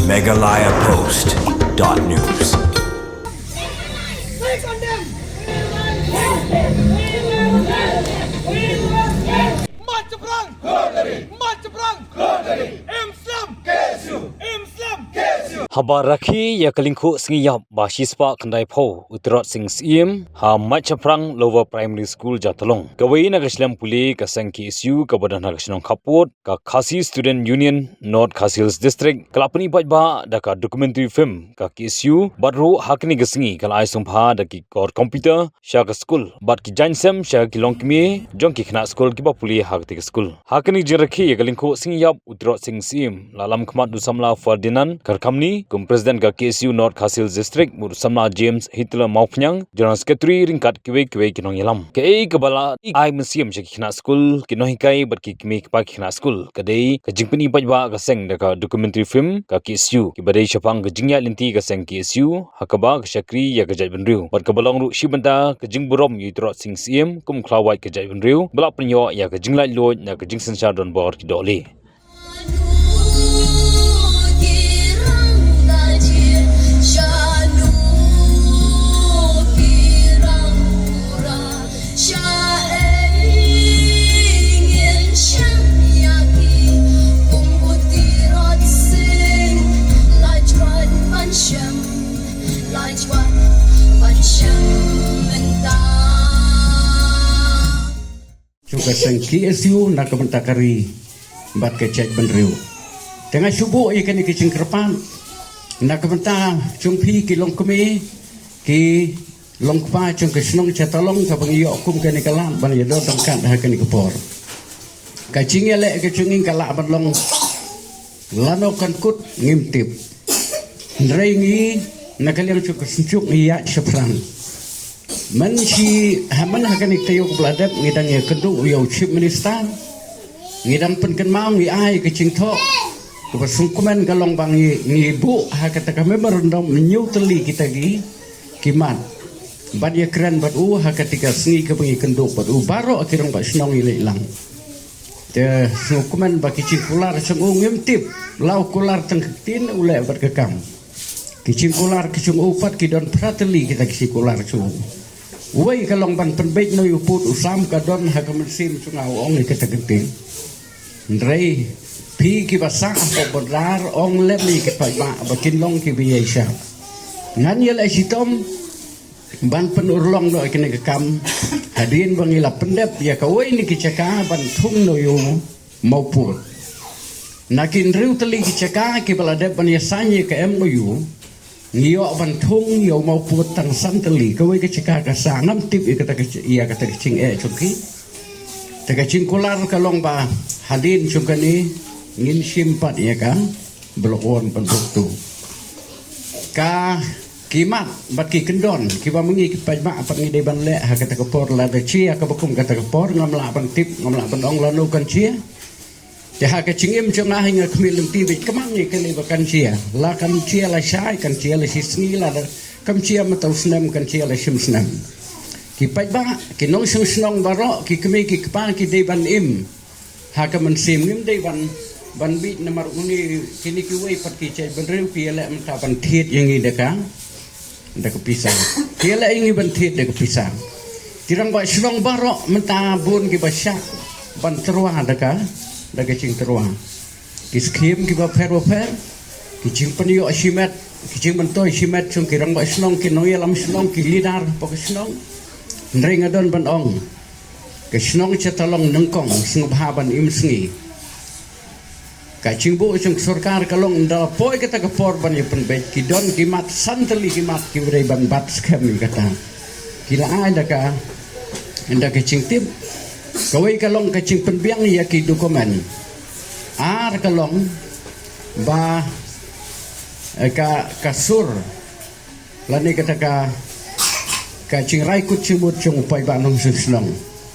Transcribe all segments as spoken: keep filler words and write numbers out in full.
Meghalaya Post dot news. Haba rakhe ïa ka lyngkhuh sngi ïap ba shispah khyndai phew u Tirot Sing Syiem ha Machaphrang Lower Primary School Jatalong, kawei na ka shlem pule ka seng K S U kaba don ha ka shnong Khappud, ka Khasi Student Union North Khasi Hills District, ka la pyni paidbah da ka documentary film ka K S U, bad ruh ha kane ka sngi ka la ai sngewbha da ki kor computer sha ka skul bad ki jaiñsem sha ki longkmie jong ki khynnah skul kiba pule ha katei ka skul. Ha kane ka jingrakhe ïa ka lyngkhuh sngi ïap u Tirot Sing Syiem, la lam khmat u samla Ferdinand Kharkhamni kum president ka K S U North Khasi Hills District, bad u samla James Hitler Mawphniang, general secretary, ryngkat kiwei kiwei ki nongïalam. Kaei kaba la ai mynsiem sha ki khynnah skul, ki nonghikai bad ki kmie kpa ki khynnah skul ka dei ka jingpyni paidbah ka seng da ka documentary film ka K S U, kiba dei shaphang ka jingïaid lynti ka seng K S U, ha kaba ka shakri ïa ka jaitbynriew bad kaba long ruh shi bynta ka jingburom ïa u Tirot Sing Syiem kum u khlawait ka jaitbynriew ba la pynïoh ïa ka jinglaitluid na ka jingsynshar donbor ki dohlieh. Jong ka seng K S U na ka bynta ka ri bad ka jaitbynriew. Te nga shu buh ïa kane ka jingkyrpad na ka bynta jong phi ki longkmie, ki longkpa jong ka shnong Jatalong kaba ngi ïoh kum kane ka lad ban ïadon ryngkat ha kane ka por. Ka jingïaleh ka jong ngi ka lah ban long lano kan kut ngim tip. Hynrei ngi na ka liang jong ka synjuk ngi ïaid shaphrang. Mynshi ha, myn ha kane ka taïew kaba la dep ngi dang ïakynduh ïa u Chief Minister. Ngi dang pynkynmaw, ngi ai ka jingthoh kaba sngewkmen ka long ba ngi, ngi buh ha kata ka memorandum hynñiew tylli kita ki, ki mat ban ïakren bad u ha katei ka sngi kaba ngi kynduh bad u, baroh ki rangbah shnong ngi leit lang. Te sngewkmen ba ki jingkular jong u ngim tip, la u kular tang ka ktien u leh bad ka kam. Ki jingkular ki jong u pat ki don phra tylli kita ki jingkular jong u. Uwei ka long ban pynbeit noh ïa u pud u sam, ka don ha ka mynsiem jong nga, u ong ïa kata ka ktien. Hynrei phi kiba sah hapoh border, ong lem ïa ki paidbah ba kin long kiba ïaishah. Ngan ïaleh shitom ban pynurlong noh ïa kane ka kam hadien ba ngi la pyndep ïa kawei na ki jaka ban thung noh ïa u mawpud. Na ki hynriew tylli ki jaka kiba la dep ban ïasain ïa ka M O U, ngi ïoh ban thung ïa u mawpud tang san tylli. Kawei ka jaka ka sah, ngam tip ïa kata ka, ïa kata ka jingeh jong ki. Te ka jingkular ka long ba hadien jong kane ngin shim pat ïa ka Block One Block Two. Ka, ki mat bad ki kyndon kiba ma ngi ki paidbah pat ngi dei ban leh ha kata ka por, lada jia kaba kum kata ka por ngam lah ban tip, ngam lah ban ong lano kan jia. Te ha ka jingim jong nga hi nga khmih lynti beit, ka ma ngi kane ba kan jia, la kan jia lashai, kan jia lashisngi, lada kam jia mynta u snem kan jia lashim snem. Ki paidbah, ki nongshong shnong baroh, ki kmie ki kpa ki dei ban im ha ka mynsiem, ngim dei ban, ban bieit namar une, kine kiwei pat ki jaitbynriew ki ïaleh mynta ban thied ïa ngi da ka, da ka pisa. Ki ïaleh ïa ngi ban thied da ka pisa. Ki rangbah shnong baroh mynta bun kiba shah ban tyrwa da ka, da ka jingtyrwa. Ki skhim kiba pher ba pher, ki jingpynïoh shimet, ki jingmyntoi shimet jong ki rangbah shnong, ki nongïalam shnong, ki leader hapoh ka shnong. Hynrei nga don ban ong, ka shnong Jatalong nyngkong sngewbha ban im sngi. Ka jingbuh jong ka sorkar ka long ynda la poi kata ka por ban ïa pynbeit, ki don ki mat san tylli ki mat kiba dei ban bat skhem ïa kata. Ki la ai da ka, da ka jingtip. Kawei ka long ka jingpynbiang ïa ki document. Ar ka long ba, eh, ka, ka sur lane kata ka, ka jingrai kut jingmut jong u paidbah nongshong shnong.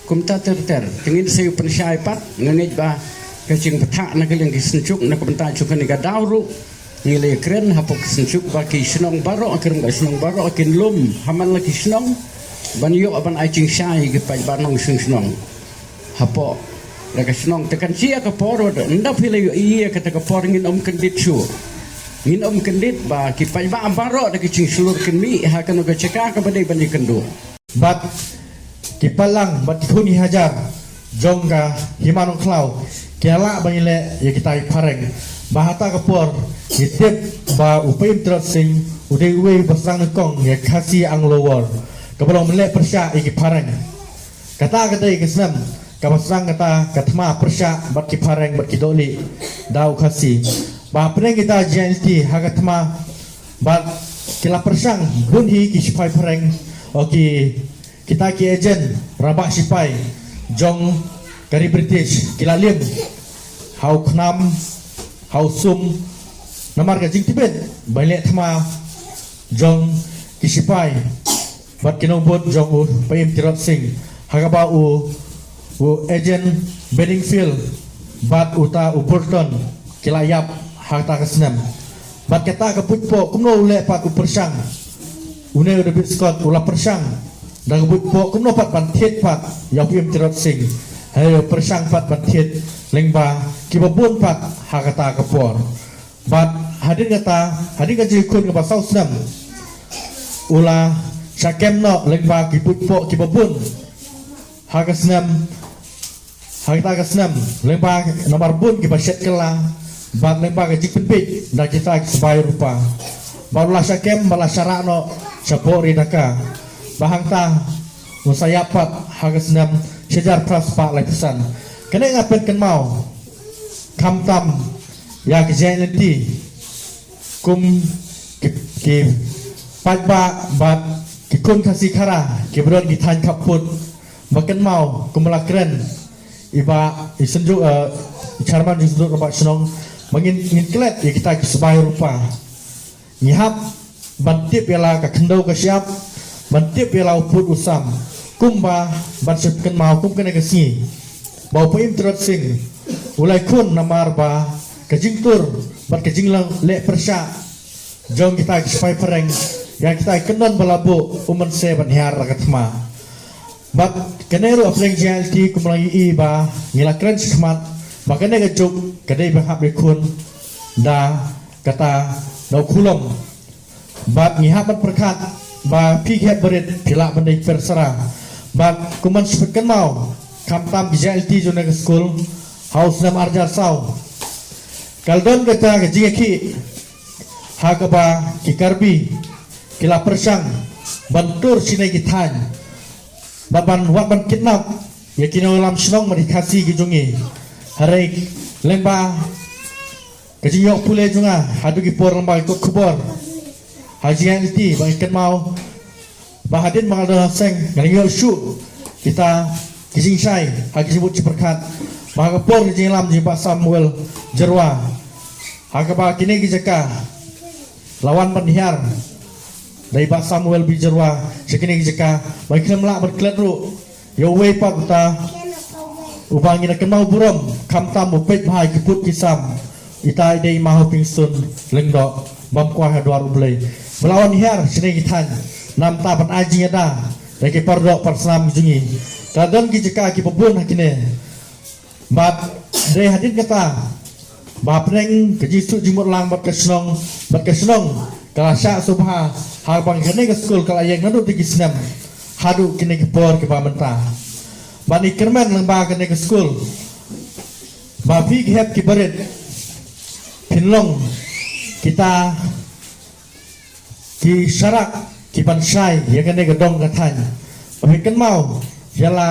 Kumta ter ter, te ngin sa ïoh pynshai pat, nga ngeit ba ka jingpynthah na ka liang ki synjuk na ka bynta jong kane ka daw ruh ngi la ïakren hapoh ki synjuk ba ki shnong baroh, ki rangbah shnong baroh kin lum ha man la ki shnong ban ïoh ban ai jingshai ïa ki paidbah nongshong shnong. Hapoh la ka shnong, te kan jia ka por, ynda phi la ïohi ïa kata ka por ngin ym kyndit shuh. Ngin ym kyndit ba ki paidbah baroh da ki jingshlur kin mih ha kano ka jaka kaba dei ban ïakynduh. Bad ki paidlang bad ki khun ki hajar jong ka Hima Nongkhlaw ki la lah ban ïaleh ïa kita ki phareng. Ba hata ka por ngi tip ba u Pa'ïem Tirot Sing u dei uwei uba sdang nyngkong ïa Khasi Anglo War kaba long ban leh pyrshah ïa ki phareng. Kata ka dei ka snem kaba sdang kata ka thma pyrshah bad ki phareng bad ki dohlieh da u Khasi. Ba hapdeng kita J N L T ha ka thma bad ki la pyrshang bun hi ki shipai phareng, o ki, kita ki agent rangbah shipai jong ka ri British ki la lim ha u KHNAM, ha u sum, namar ka jingtbit ban leh thma jong ki shipai bad ki nongbud jong u Pa'ïem Tirot Sing, ha kaba u, u agent Bedingfield bad uta u Burton ki la ïap ha kata ka snem. Bad kata ka buit poh kumno u leh pat u pyrshang, une u David Scott u la pyrshang da ka buit poh kumno pat ban thied pat ïa u Pa'ïem Tirot Sing. Hynrei u pyrshang pat ban thied lyngba kiba bun pat ha kata ka por. Bad hadien kata, hadien ka jingïakhun kaba saw snem, u la shah kem noh lyngba ki buit poh kiba bun ha ka snem, ha kata ka snem, lyngba namar bun kiba shet kylla bad lyngba ka jingpynbeit da kita ki sbai rupa. Bad u la shah kem bad la shah rah noh shapoh ri Dhaka. Bad hangta un sa ïap pat ha ka snem shi hajar phra spah laiphew san. Kane nga pynkynmaw khamtam ïa ka J N L T kum ki, ki paidbah bad ki khun Khasi Khara kiba don ki thaiñ khappud. Ba kynmaw kumba la kren i Bah, i Synjuk, eh, i Chairman jong Synjuk Rangbah Shnong, ba ngin, ngin klet ïa kita ki sbai rupa. Ngi hap ban tip ïa la ka khyndew ka shyiap, ban tip ïa la u pud u sam, kumba ban shu kynmaw kum kane ka sngi ba u Pa'ïem Tirot Sing u la ïakhun namar ba ka jingtur bad ka jingleh pyrshah jong kita ki shipai phareng ïa kita ki kyndon ba la buh, um mynsiem ban hiar la ka thma. Bad kane ruh hapdeng J N L T kumba ngi i ba ngi la kren shakhmat ba kane ka juk ka dei ba hap ïakhun da kata da u Khulom. Bad ngi hap ban pyrkhat ba phi ki hep barit phi lah ban dei pyrshah. Bad kum ban shu pynkynmaw khamtam ki J N L T jong kane ka skul ha u snem ar hajar saw, ka la don kata ka jingïakhih ha kaba ki Karbi ki la pyrshang ban tur shane ki thaiñ bad ban, wat ban kidnap ïa ki nongïalam shnong bad ki Khasi ki jong ngi. Hynrei lyngba ka jingïoh pule jong nga haduh ki por lyngba ki kot khubor ha J N L T ba ngi kynmaw ba hadien ba nga la don ha seng nga la ïoh shuh kita ki jingshai ha ki jingmut jingpyrkhat ba ha ka por ka jingïalam jong i Bah Samuel Jyrwa, ha kaba kine ki jaka la wan ban hiar da i Bah Samuel B Jyrwa sha kine ki jaka, ba ngi khlem lah ban klet ruh ïa uwei pat uta uba ngi la kynmaw burom khamtam u peit bha ïa ki pud ki sam. Ita i dei i Mawhapingsun Lyngdoh bam kwai ha dwar U Blei, ba la wan hiar shane ki thaiñ namar ban ai jingïada ïa ki pardoh parsnam jong ngi. Ka don ki jaka kiba bun ha kine. Bad dei hadien kata ba hapdeng ka jingsuh jingmut lang bad ka shnong, bad ka shnong ka la shah sngewbha ha kaba kane ka skul ka la ïeng naduh ki snem haduh kine ki por kiba mynta. Bad ngi kyrmen lyngba kane ka skul ba phi ki hep ki barit phin long kita ki sharak ki ban shai ïa kane ka dong ka thaiñ. Phi kynmaw ïa la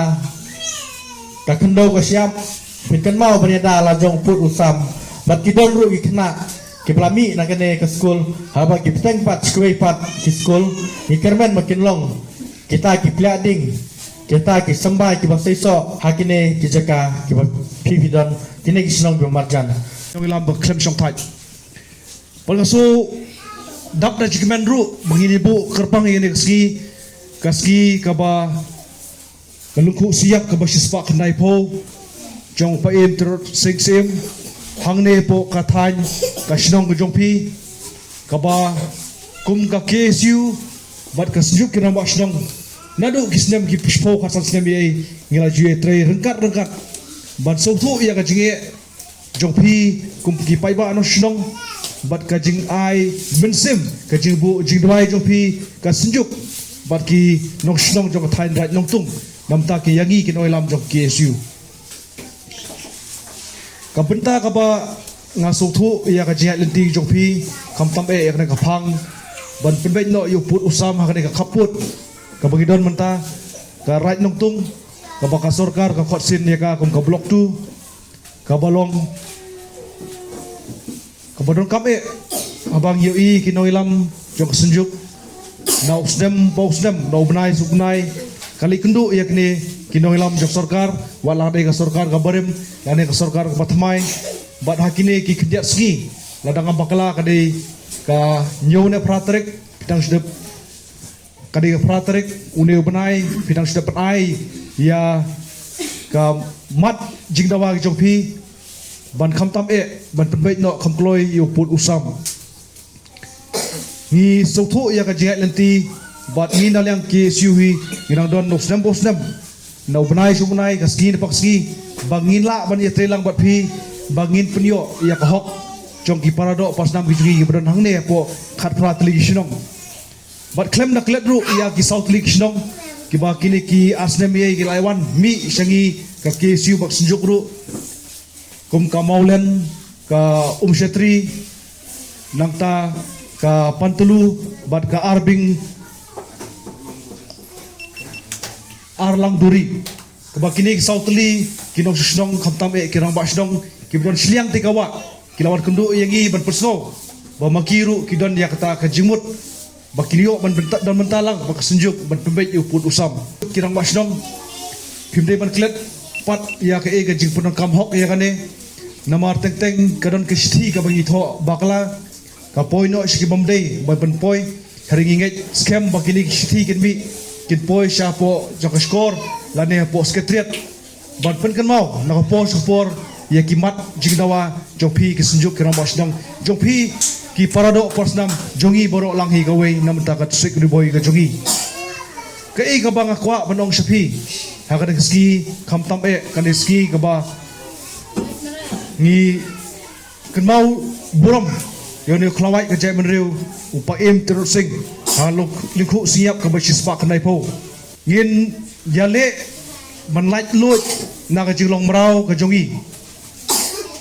ka khyndew ka shyiap, phi kynmaw ban ïada la jong u pud u sam. Bad ki don ruh ki khynnah kiba la mih na kane ka skul, haba ki bteng pat shi kawei pat ki skul, ngi kyrmen ba kin long kita ki pliah ding, kita ki symbai kiba seisoh ha kine ki jaka kiba phi phi don, kine ki shnong kiba marjan. Nongïalam ba khlem shongthait. Bad nga shu dap da jingkmen ruh ba ngin ïa buh kyrpang ïa kane ka sngi, ka sngi kaba, ka lyngkhuh siap kaba shispah khyndaiphew jong Pa'ïem Tirot Sing Syiem hangne hapoh ka thaiñ, ka shnong ka jong phi, kaba kum ka K S U bad ka Synjuk ki Rangbah Shnong naduh ki snem ki shiphew khatsan snem ïa ngi la ju ïatrei ryngkat ryngkat ban sngewthuh ïa ka jingeh jong phi kum ki paidbah nongshong, bad ka jingai mynsiem, ka jingbuh jingduwai jong phi ka Synjuk bad ki nongshong jong ka thaiñ Raid Nongtung, namar ki ïa ngi ki nongïalam jong K S U. Ka bynta kaba nga sngewthuh ïa ka jingïaid lynti jong phi, khamtam eh ïa kane ka phang ban pynbeit noh ïa u pud u sam ha kane ka khappud kaba ngi don mynta, ka Raid Nongtung, kaba ka sorkar ka khot sien ïa ka kum ka Block two, kaba long kaba donkam eh, haba ngi ïohi ki nongïalam jong ka Synjuk, na u snem pa u snem, na u bnai sha u bnai, ka leit kynduh ïa kine ki nongïalam jong sorkar, wat la dei ka sorkar ka barim lane ka sorkar kaba thymmai. Bad ha kine ki khyndiat sngi, lada ngam bakla ka dei ka hynñiew ne phra tarik, phi dang shu dep, ka dei ka phra tarik une u bnai, phi dang shu dep pynai ïa ka mat jingdawa ka jong phi, ban khamtam eh ban pynbeit noh kham kloi ïa u pud u sam. Ngi sngewthuh ïa ka jingïaid lynti, bad ngi na liang K S U hi ngi nang don na u snem pa u snem, na u bnai sha u bnai, ka sngi na ka sngi, ba ngin lah ban ïatrei lang bad phi, ba ngin pynïoh ïa ka hok jong ki para doh para snam ki jong ngi kiba don hangne hapoh khatphra tylli ki shnong. Bad khlem da klet ruh ïa ki saw tylli ki shnong, kiba kine ki ar snem ïa ki la wan mih sha ngi ka K S U bad Synjuk ruh, kum ka Mawlen, ka Umshatri, nangta ka Pantulu, bad ka Arbing Arlangduri. Kaba kine ki saw tylli ki nongshong shnong, khamtam eh ki rangbah shnong, kiba don shiliang te ka wah, ki la wan kynduh ïa ngi ban pynsngew ba ma ki ruh ki don ïa kata ka jingmut ba kin ïoh ban bynta, don bynta lang bad ka Synjuk ban pynbeit ïa u pud u sam. Ki rangbah shnong, phim dei ban klet pat ïa kaei ka jingpyndonkam hok ïa kane, namar teng teng ka don ka shithi kaba ngi thoh bakla, ka poi noh sha ki bym dei ban pynpoi. Hynrei ngi ngeit skhem ba kine ki shithi kin mih, kin poi shapoh jong ka shkor lane hapoh Secretariat, ban pynkynmaw na ka por sha ka por ïa ki mat jingdawa jong phi ki Synjuk ki rangbah shnong, jong phi ki para doh para snam, jong ngi baroh lang hi kawei na bynta ka District Ri Bhoi ka jong ngi. Kaei kaba nga kwah ban ong sha phi ha kane ka sngi, khamtam eh kane ka sngi kaba ngi kynmaw burom ïa une u khlawait ka jaitbynriew, u Paiem Tirot Sing, ha lyngkhuh sing ïap kaba shispah khyndaiphew. Ngin ïaleh ban laitluid na ka jinglong mraw ka jong ngi,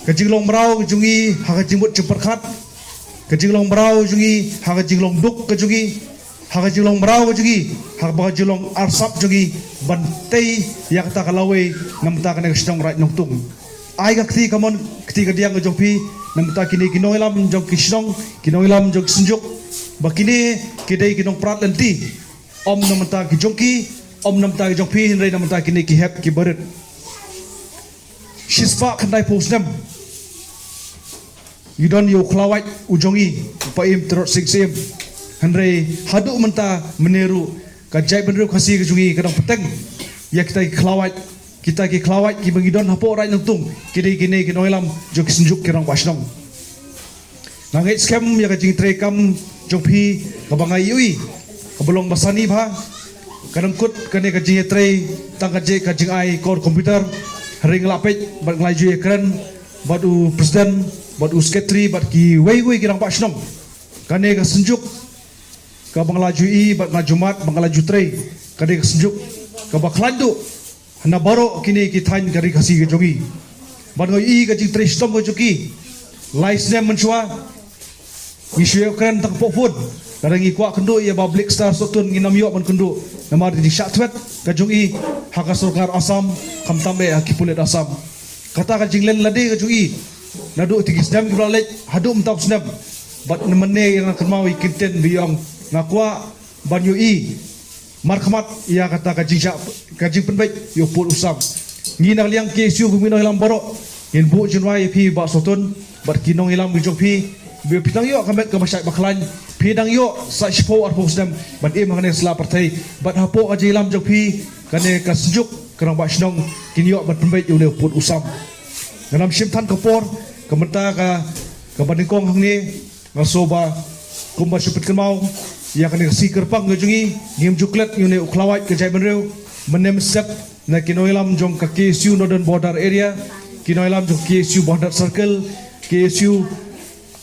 ka jinglong mraw ka jong ngi ha ka jingmut jingpyrkhat, ka jinglong mraw jong ngi ha ka jinglong duk ka jong ngi, ha ka jinglong mraw ka jong ngi, ha kaba ka jinglong arsap jong ngi, ban tei ïa kata ka lawei na bynta kane ka shnong Raid Nongtung. Ai ka kti kamon, kti kadiang ka jong phi na bynta kine ki nongïalam jong ki shnong, ki nongïalam jong ki Synjuk, ba kine ki dei ki nongprat lynti, ym na bynta ki jong ki, ym na bynta ki jong phi, hynrei na bynta kine ki hep ki barit. Shispah khyndaiphew snem ngi don ïa u khlawait u jong ngi, u Paiem Tirot Sing Syiem. Hynrei haduh mynta mynne ruh ka jaitbynriew Khasi ka jong ngi ka dang bteng ïa kita ki khlawait, kita ki khlawait kiba ngi don hapoh Raid Nongtung, ki dei kine ki nongïalam jong ki Synjuk ki rangbah shnong. Nga ngeit skhem ïa ka jingtrei kam jong phi kaba nga ïohi kaba long ba sani bha. Ka dang kut kane ka jingïatrei tang ka jingïa, ka jingai kor computer. Hynrei nga la peit bad nga la ju ïakren bad u president, bad u secretary, bad kiwei kiwei ki rangbah shnong. Kane ka Synjuk kaba nga la ju ïohi bad nga la ju mad bad nga la ju trei, kane ka Synjuk kaba khlaiñ duh na baroh kine ki thaiñ ka ri Khasi ka jong ngi. Bad nga ïohi ka jingtrei shitom ka jong ki. Lai snem mynshuwa ngi shu ïakren tang hapoh phone. Lada ngi kwah kynduh ïa Bah Blixter Sohtun, ngin ym ïoh ban kynduh namar ka jingshah thwet ka jong i ha ka sorkar Assam, khamtam eh ha ki pulit Assam. Kata ka jinglen lade ka jong i naduh kine ki snem kiba la leit haduh mynta u snem. Bad mynne ïa nga kynmaw ïa ki kyntien ba i ong, nga kwah ban ïohi markhmat ïa kata ka jingshah, ka jingpynbeit ïa u pud u sam. Ngi na ka liang K S U kum ki nongïalam baroh ngin buh jingrwai ïa phi Bah Sohtun bad ki nongïalam ki jong phi. Ba phi dang ïoh ka met kaba shait ba khlaiñ, phi dang ïoh sa shiphew arphew snem ban im ha kane ka sla pyrthei. Bad hapoh ka jingïalam jong phi kane ka Synjuk ki rangbah shnong kin ïoh ban pynbeit ïa une u pud u sam. Ngam shim than ka por, ka mynta ka, kaba nyngkong hangne, nga sngew ba kumba shu pynkynmaw ïa kane ka sngi kyrpang ka jong ngi, ngim ju klet ïa une u khlawait ka jaitbynriew. Mynne mynstep na ki nongïalam jong ka K S U Northern Border Area, Ki nongïalam jong K S U Bhandarh Circle, K S U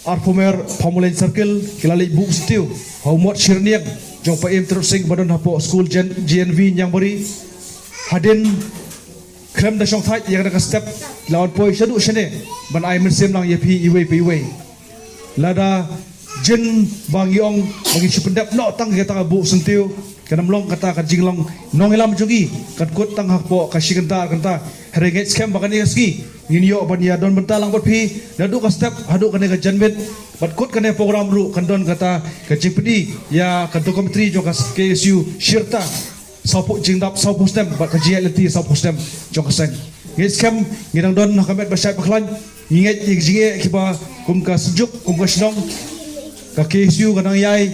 Arphumer Phamulen Circle, ki la leit buh syntiew ha u mot shirniang jong Paiem Tyrot Sing ba don hapoh skul J N V Niangbari. Hadien khlem da shong thait ïa kane ka step, la wan poi shaduh shane ban ai mynsiem lang ïa phi iwei pa iwei. Lada jin ba ngi ong ba ngi shu pyndep noh tang ïa kata ka buh syntiew, kan ym long kata ka jinglong nongïalam jong ngi, kan kut tang hapoh ka shi kynta ar kynta. Hynrei ngeit skhem ba kane ka sngi ngin ïoh ban ïa don bynta lang bad phi, naduh ka step haduh kane ka janmiet. Bad kut kane program ruh kan don kata ka jingpyni ïa ka documentary jong ka K S U shirta sawphew, jingdap sawphew snem bad ka jingïaid lynti sawphew snem jong ka seng. Ngeit skhem ngi dang don ha ka met ba shait ba khlaiñ. Ngi ngeit ïa ki jingeh kiba kum ka synjuk, kum ka shnong, ka K S U ka nang ïai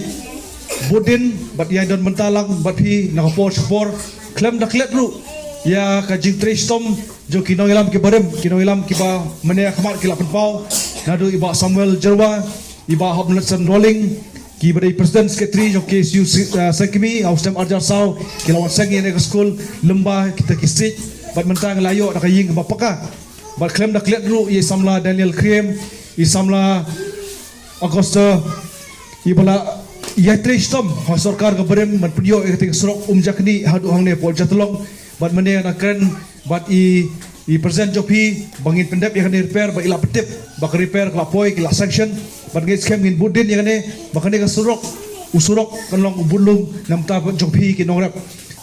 bud dien bad ïai don bynta lang bad phi na ka por sha ka por. Khlem da klet ruh ïa ka jingtrei shitom jong ki nongïalam kiba rim, ki nongïalam kiba mynne ha khmat ki la pynpaw, naduh i Bah Samuel Jyrwa, i Bah Hopnatson Doling, kiba dei President Secretary jong K S U si-, eh, Sengkmie ha u snem ar hajar saw, ki la wan seng ïa kane ka skul lyngba kita ki stage, bad mynta ngi la ïoh da ka ïing kaba paka. Bad khlem da klet ruh ïa i samla Daniel Kriem, i samla Augusta, iba la ïatrei shitom ha sorkar kaba rim ban pynïoh ïa kata ka surok Umjakni haduh hangne hapoh Jatlong. Bad mynne nga kren bad i, i President jong phi ba ngin pyndep ïa kane repair, ba i la pyntip ba ka repair ka la poi, ki la sanction. Bad ngeit skhem ngin bud dien ïa kane ba kane ka surok, u surok kan long u budlum na bynta jong phi ki nongrep.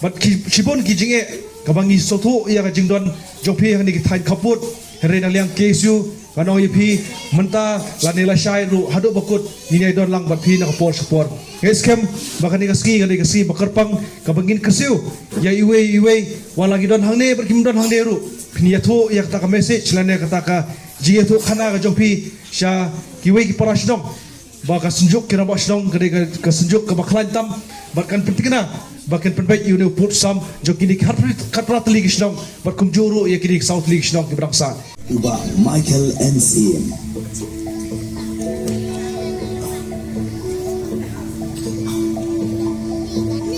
Bad ki, shibun ki jingeh kaba ngi sngewthuh ïa ka jingdon jong phi ha kine ki thaiñ khappud. Hynrei na liang K S U, ngan ong ïa phi, mynta lane lashai ruh haduh ba kut ngin ïai don lang bad phi na ka por sha ka por. Ngeit skhem ba kane ka sngi, kane ka sngi ba kyrpang kaba ngin kyrsiew ïa iwei iwei, wat la ki don hangne bad kim don hangne ruh, phin ïathuh ïa kata ka message lane kata ka jingïathuh khana ka jong phi sha kiwei ki para shnong. Ba ka synjuk ki rangbah shnong ka dei ka, ka synjuk kaba khlaiñ tam, bad kan pynthikna ba kan pynbeit ïa une u pud sam jong kine ki khatphra, khatphra tylli ki shnong, bad kumjuh ruh ïa kine ki saw tylli ki shnong kiba dang sah. U Bah Michael N Syiem.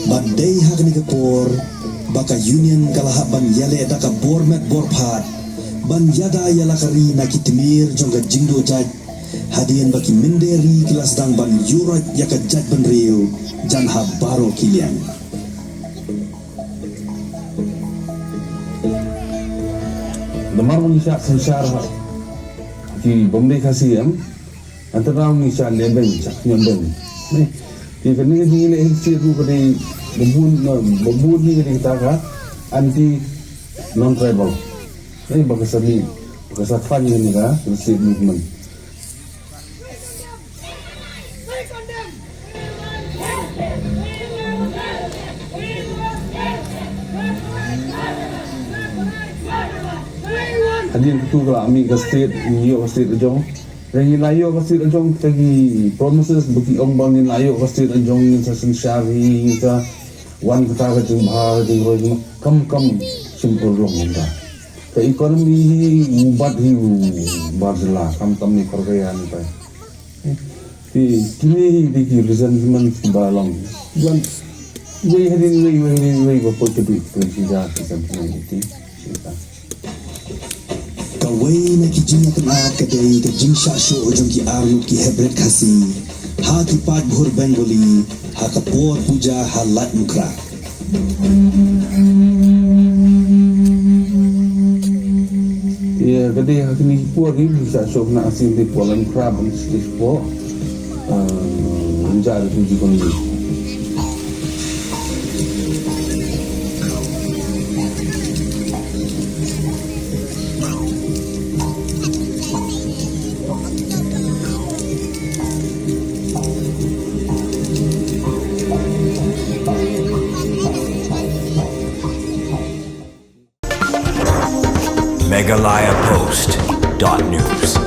Bad dei ha kane ka por ba ka Union ka la hap ban ïaleh da ka bor met bor phad ban ïada ïa la ka ri na ki tmier jong ka jingduh jait, hadien ba ki mynder ri ki la sdang ban ïuhroit ïa ka jaitbynriew jan ha baroh ki liang. Namar ba ngi shah synshar ha ki bym dei Khasi em, hynrei ngi shah lehbeiñ, shah khñiotbeiñ. Te kane ka jingïaleh history ruh ka dei ba bun, ba bun hi ka dei kata ka anti non tribal. Ei, ba ka sa mih, ba ka sa khlaiñ ïa kane ka Red State Movement. Hadien katu ka la mih ka state, ngi ïoh ka state la jong. Ngi la ïoh ka state la jong, kita ki promises ba ki ong ba ngin la ïoh ka state la jong, ngin sa synshar hi, ngin sa wan kata ka jingbha, ka jingroi, kam kam shim urlong mynta. Ka economy hi u bat hi u bar jylla, khamtam ne kor ka ïa ni tai. Te kine hi dei ki resentment ba long. Wan wei hadien wei, wei hadien wei ba poi ka dei ka resentment ti. Kawei na ki jingïakynad ka dei ka jingshah shoh jong ki arngut ki hepbret Khasi ha ki paidbah Bengali ha ka por puja ha Laitumkhrah. Ïa ka dei ha kine ki por ki shah shoh na sien dei por Laitumkhrah ban sdei por. Ah, ynda refugee colony. Meghalaya Post dot news.